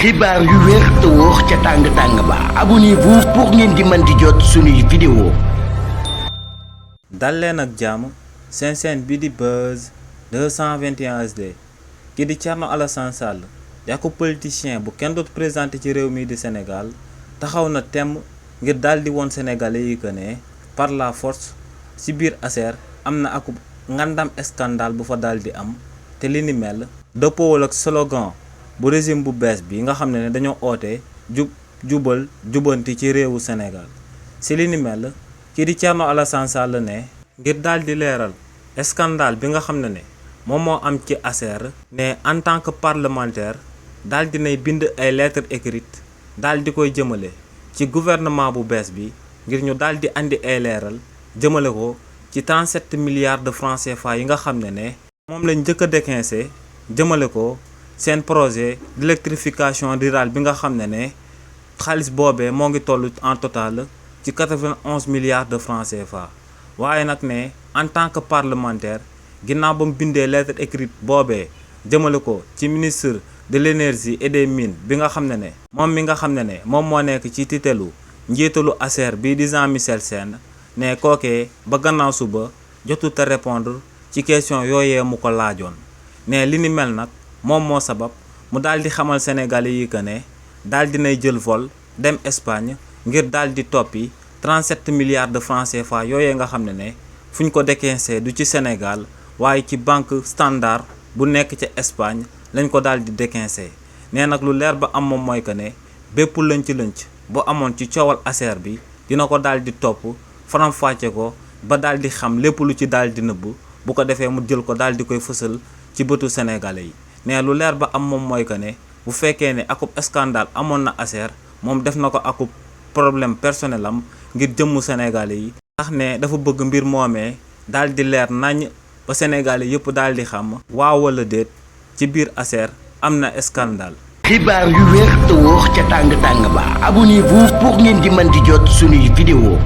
xibaar yu wér te wóor ca tàng-tàng ba abonnez-vous pour ngeen di mën di jot suñuy vidéo. dal leen ak jàmm seen chaîne bi di Buzz 221 HD ki di Thierno Alassane Sall di ak politicien bu kenn dootu présenté ci réew mi di Sénégal taxaw na temm ngir daal di woon sénégalais yi que ne par la force ci biir ASER am na ak ngandam scandale bu fa daal di am te li ni mel dëppoowul ak slogan bu régime bu bees bi nga xam ne dañoo oote jubal jubanti ci réewu Sénégal ci li ni mel kii di Thierno Alassane Sall ne ngir daal di leeral scandale bi nga xam ne moom moo am ci ASER ne en tant que parlementaire daal di nay bind ay lettres écrites daal di koy jëmale ci gouvernement bu bees bi ngir ñu daal di andi ay leeral jëmale ko ci 37 milliards de francs CFA yi nga xam ne moom lañ njëkk a décaissé jëmale ko seen projet d'électrification rurale bi nga xam ne xaalis boobee moo ngi toll en total ci 91 milliards de francs CFA waaye nag ne en tant que parlementaire ginnaaw ba mu bindee lettre écrite boobee jëmale ko ci ministre de l'énergie et des mines bi nga xam ne moom mi nga xam ne moom moo nekk ci titelu njiitalu ASER bii di Jean-Michel Sène ne kookee ba gannaaw suba jotut a répondre ci question yooyee mu ko laajoon ne li ni mel nag moom moo sabab mu daal di xamal sénégalais yi que ne daal di nay jël vol dem Espagne ngir daal di toppi 37 milliards de francs CFA yooyee nga xam ne fu ñu ko décaissé du ci Sénégal waaye ci banque standard bu nekk ca Espagne lañ ko daal di décaissé nee nag lu leer ba am moom mooy que ne bépp lënc bu amoon ci coowal ASER bi dina ko daal di topp faram-fàcce ko ba daal di xam lépp lu ci daal di nëbb bu ko defee mu jël ko daal di koy fësal ci bëtu sénégalais yi. ne lu leer ba am moom mooy que ne bu fekkee ne akub scandale amoon na ASER moom def na ko akub problème personnel am ngir jëmmu sénégalais yi ndax ne dafa bëgg mbir moomee daal di leer nañ ba sénégalais yëpp daal di xam waaw wala déet ci biir ASER am na scandale. xibaar yu wér te wóor ca tàng-tàng ba abonnez-vous pour ngeen di mën di jot suñuy vidéo.